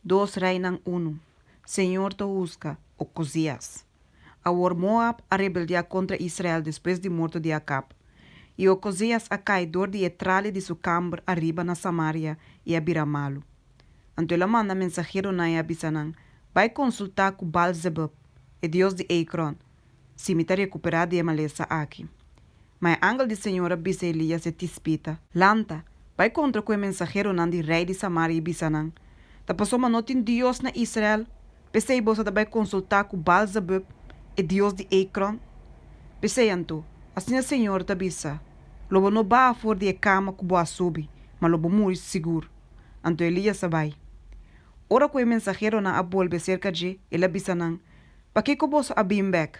Dos Reinan unu, Señor ta husga Okozias. Awor Moab a rebeldiá kontra Israel despues di morto di Akab. I Okozias a kai dor di e trali di su kamber ariba na Samaria i a bira malu. Anto el a manda mensaheronan i a bisa nan, Bai konsultá ku Baal-zebub, e dios di Ekron, si mi ta rekuperá di e malesa aki. Ma e angel di señor a bisa Elías e tispita, Lanta, bai kontra ku e mensaheronan di rei di Samaria i bisa nan, Ta pasobra no tin Dios na Israel, p'esei boso ta bai konsultá ku Baal-zebub, e dios di Ekron? P'esei anto, asina señor ta bisa, Lo bo no baha for di e kama ku bo a subi, ma lo bo muri sigur. Anto Elías a bai. Ora ku e mensaheronan a bolbe serka dje, el a bisa nan, Pakiko boso a bin bèk?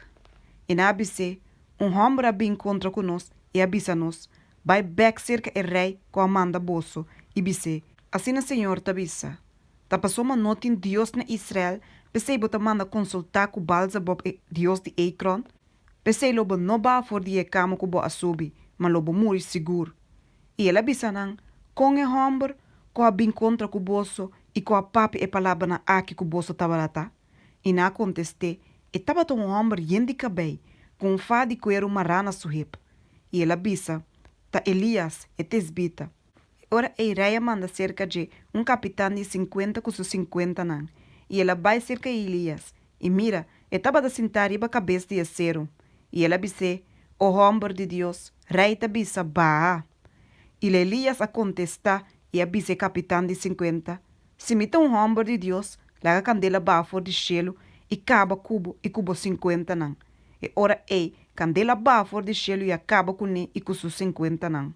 I nan a bis'é, Un hòmber a bin kontra ku nos i a bisa nos, Bai bèk serka e rei ku a manda boso i bis'é, Asina señor ta bisa, Ta pasobra no tin Dios na Israel, p'esei bo ta manda konsultá ku Baalzebub e dios di Ekron? P'esei lo bo no baha for di e kama ku bo a subi, ma lo bo muri sigur. I el a bisa nan, Kon e hòmber ku a bin kontra ku boso i ku a papia e palabranan aki ku boso tabata ta? I nan a kontest'é, E tabata un hòmber yen di kabei, ku un fa di kueru mará na su hep. I el a bisa, Ta Elías, e tesbita. E ora ei rei a manda serka dje un kapitan di sinkuenta ku su sinkuentanan, i el a bai serka Elías, i mira, e tabata sintá riba kabes di e seru. I el a bis'é, O hòmber di Dios, rei ta bisa, Baha! I Elías a kontestá i a bisa e kapitan di sinkuenta, Si mi ta un hòmber di Dios, laga kandela baha for di shelu i kaba ku bo i ku bo sinkuentanan. E ora ei, kandela baha for di shelu i a kaba kuné i ku su sinkuentanan.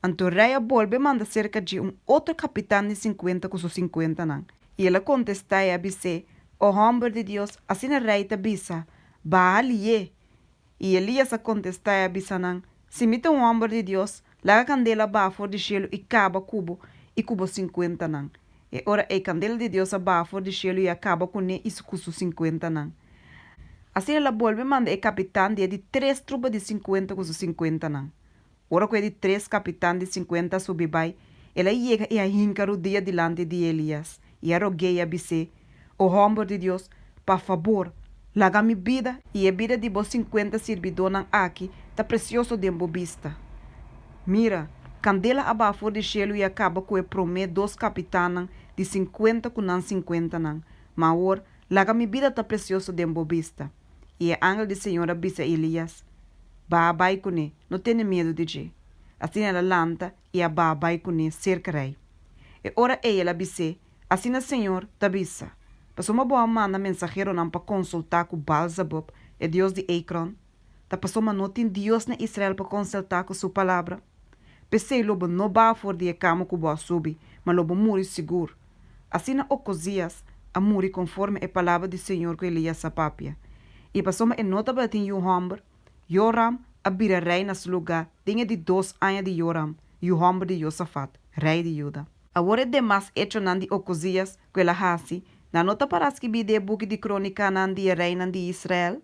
Anto rei a bolbe manda serka dje un otro kapitan di sinkuenta ku su sinkuentanan. I el a kontestá i a bis'é, O hòmber di Dios, asina rei ta bisa, Baha lié! I Elías a kontestá i a bisa nan, Si mi ta un hòmber di Dios, laga kandela baha for di shelu i kaba ku bo i ku bo sinkuentanan. E ora ei kandela di Dios a baha for di shelu i a kaba kuné i ku su sinkuentanan. Asina el a bolbe manda e kapitan di e di tres trupa di sinkuenta ku su sinkuentanan. Ora ku e di tres kapitan di sinkuenta a subi bai, el a yega i a hinka rudia dilanti di Elías, i a rog'é i a bis'é, O hòmber di Dios, pa fabor, laga mi bida i e bida di bo sinkuenta sirbidónan aki ta presioso den bo bista. Mira, kandela a baha for di shelu i a kaba ku e promé dos kapitannan di sinkuenta ku nan sinkuentanan, ma awor, laga mi bida ta presioso den bo bista. I e angel di señor a bisa Elías, Baha bai kuné, no tene miedu di dje. Asina el a lanta i a baha bai kuné serka rei. E ora ei el a bis'é, Asina señor ta bisa, Pasobra bo a manda mensaheronan pa konsultá ku Baalzebub, e dios di Ekron? Ta pasobra no tin Dios na Israel pa konsultá ku su palabra? P'esei lo bo no baha for di e kama ku bo a subi, ma lo bo muri sigur. Asina Okozias a muri konforme e palabra di señor ku Elías a papia. I pasobra e no tabatin yu hòmber, Joram a bira rei na su lugá den e di dos aña di Joram, yu hòmber di Josafat, rei di Juda. Awor e demas echonan di Okozias ku el a hasi, nan no ta pará skibí den e buki di krónikanan di e reinan di Israel?